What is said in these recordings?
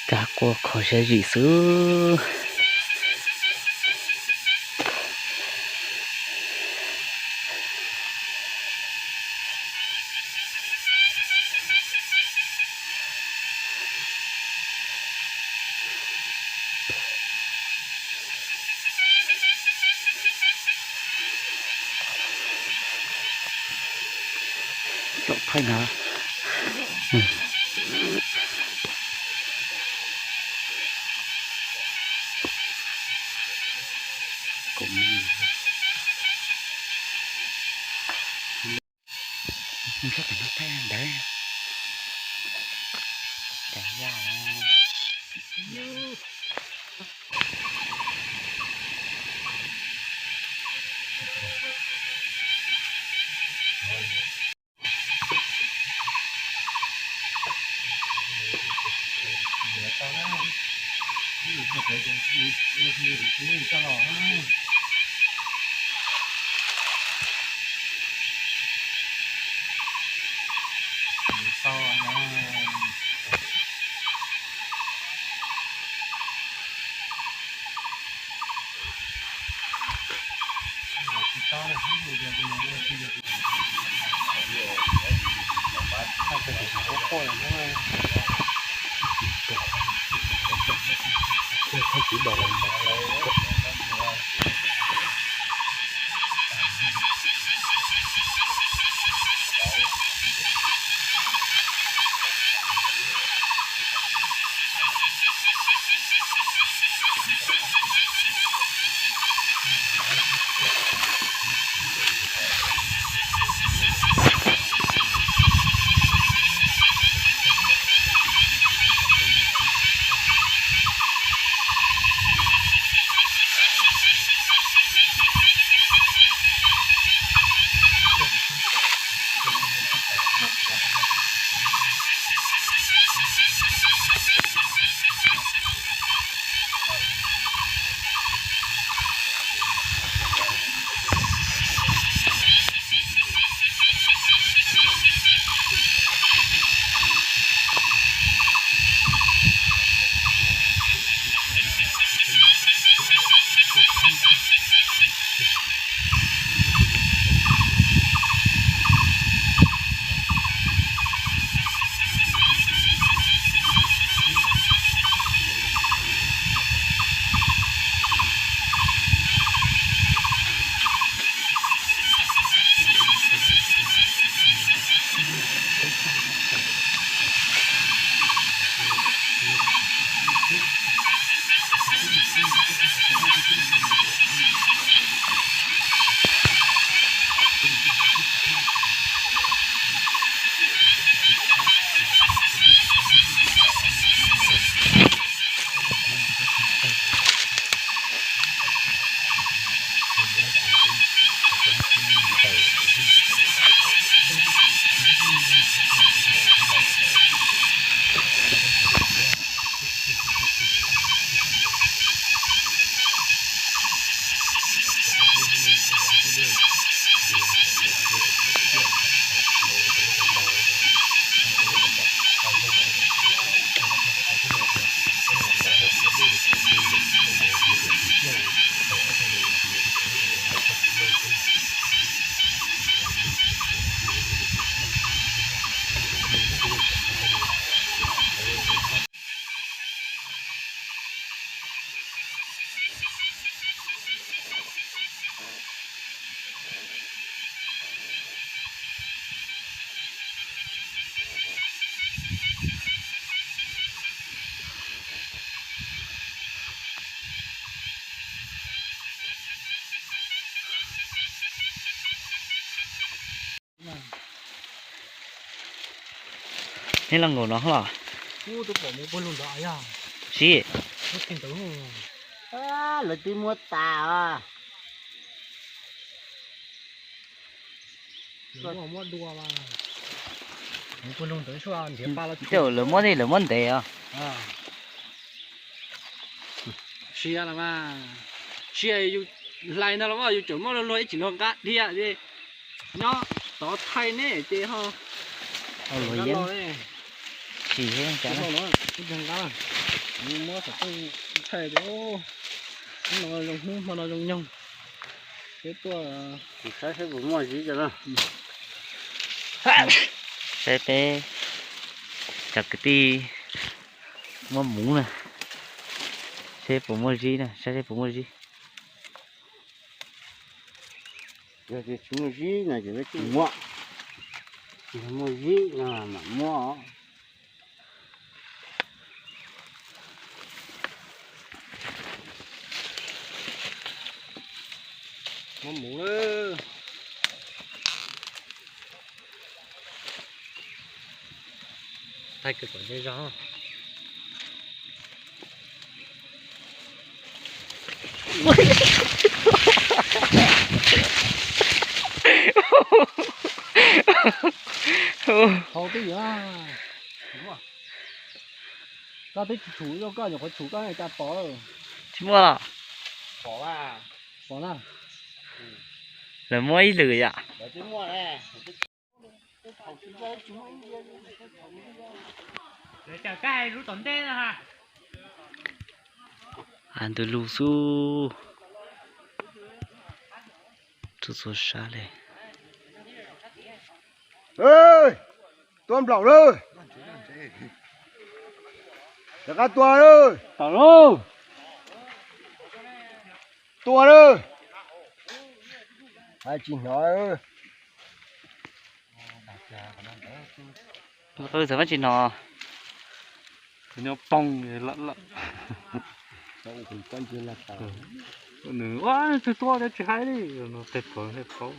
Kav qua kho siab zim xwb. Thaij na. Thaij ntawd. Neb los nkaum no los? Sib. Lawv twb muab tas os. Tej lawv muab, lawv muab ntev os. Sia los mas, sia yus hlais no los mas yus tseem muab luag luag ib chim luag nqa dhia ces nyob tod thaij neb ces ho luag yeeb. Sim thiab cas na. Muab xov tooj thaij tias, hnub no zoo hnub, hmo no zoo nyoog. Peb tuaj saib saib puas muaj zib cov no. Saib peb cov kwv tij muab muv na, seb puas muaj zib na, saib seb puas muaj zib. Yog tias tsis muaj zib no ces peb tsis muab, yog muaj zib no mam muab os. Muab muv lawm. Thaij kawg kom ntsej zog. Haus twb yuav. Koj twb tsis tshum, koj nyuam qhuav tshum koj cas pom. Tsis muaj los? Pom na. Lawv muab ib lwm yom. Ntws lug xwb. Tuaj txhua sab li. Tua nplaum lawm. Rov qab tua lawm. Tua lawm. Hais tsis hnov. Qw txawm mab tsis hnov. Nyob poob lawm lawm. Nws ua twg tuaj tsis hais li, qe plhuav qe plhuav.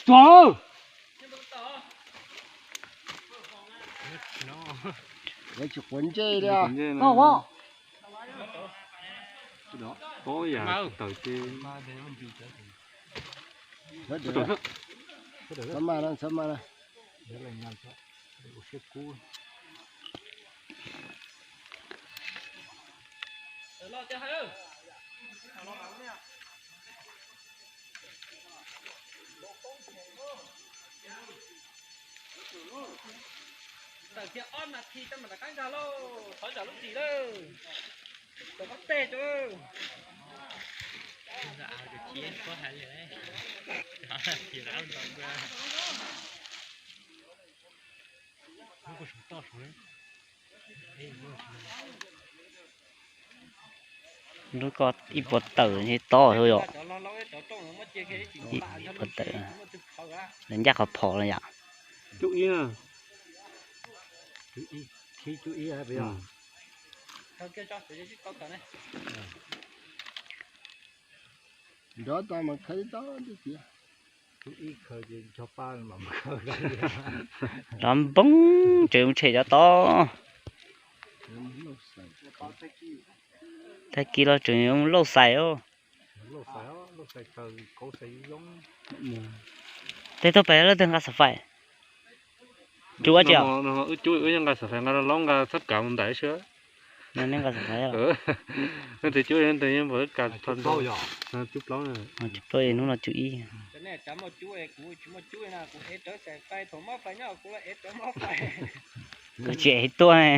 Tuag. Tsis quav ntsej li. Pob yam tawm ces. Txhob mas na, txhob mas na. Tawm kiag ob nas this tso mam rov qab nkag lauj, thov zam lub txim lawm. Rov qab teg tso. Lub ko ib puas tawm ntshe tob yom. Ib puas tawm. Lawv ncaj qhov phom no yom. Cub ib na. Cub ib, cub ib. Nrov tau mas khawb tau tiag tiag. Rov npoob tsev mus tshem cov tod. Tag kis los tseem yuav mus lauj xais os. Tej tuaj pem lawv twg nqa xav fais. Cub ua tsi os? Wb cub wb yeej nqa xav fais nqa laub nqa txhab kav mus ntais sib. Nej nqa xav fais os. Leej twg cub leej twg yeej npaum wb kav txhua ntu. Cub plaub. Cub plaub hnub no cub ib. Koj tsis ev tuaj.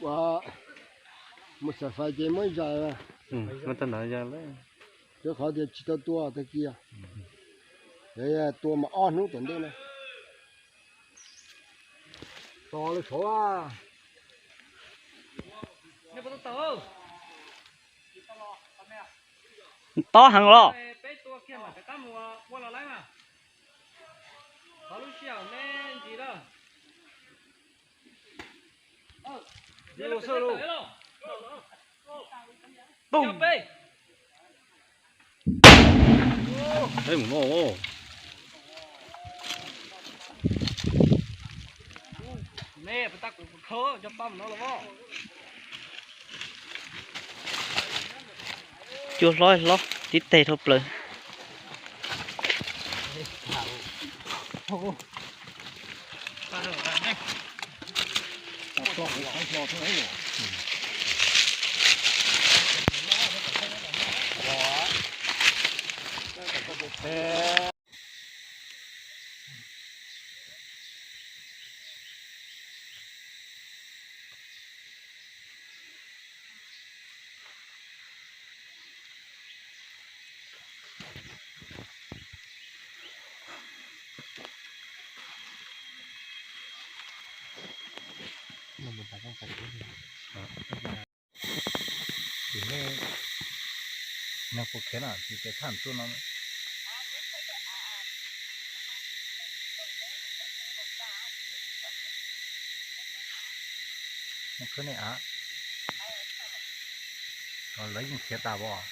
Ua, mus xav fais ces muab zais. Muab tau nrad zais lawm. Rau qhov tias tsis tau tua tag kis. Tua mas ob hnub tom ntej na. Tos lawv saud. Tob heev los. Peb mus no. Cua hlob hlob tib teg dhau plaws. Ces nej, nej puas khiav na, ces thaj tuaj no. Khwb nej av, lawv yeej khiav tas as.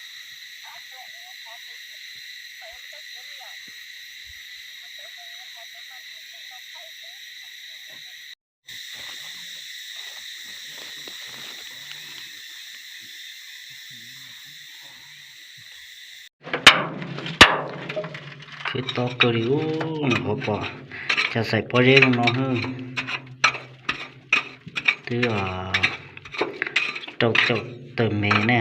Khwb tob kawg li ub, nws qhov pom cov xaim pob zeb zoo no hwb. Twb rau caum tawm mev ne,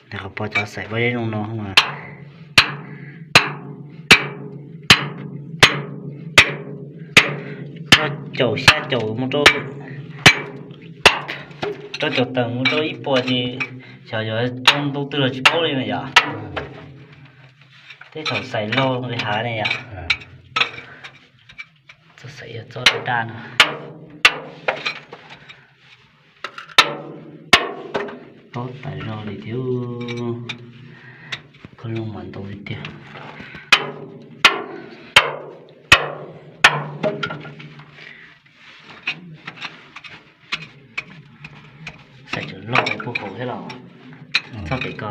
nws qhov pom cov xaim pob zeb zoo no hwb. Rau caum xya caum mus rau, rau caum tawm mus rau ib puas ces xyov yuav tso ntau twg los tsis paub li na yom. Tej thaum xaim loj li hav ne yom. Txoj xaim yog txoj daj daj no. Tob tas zog li thiab. Koj loo mas ntau li tiag. Xaim tseem loj puag hauv thiab los? Txoj pem ko.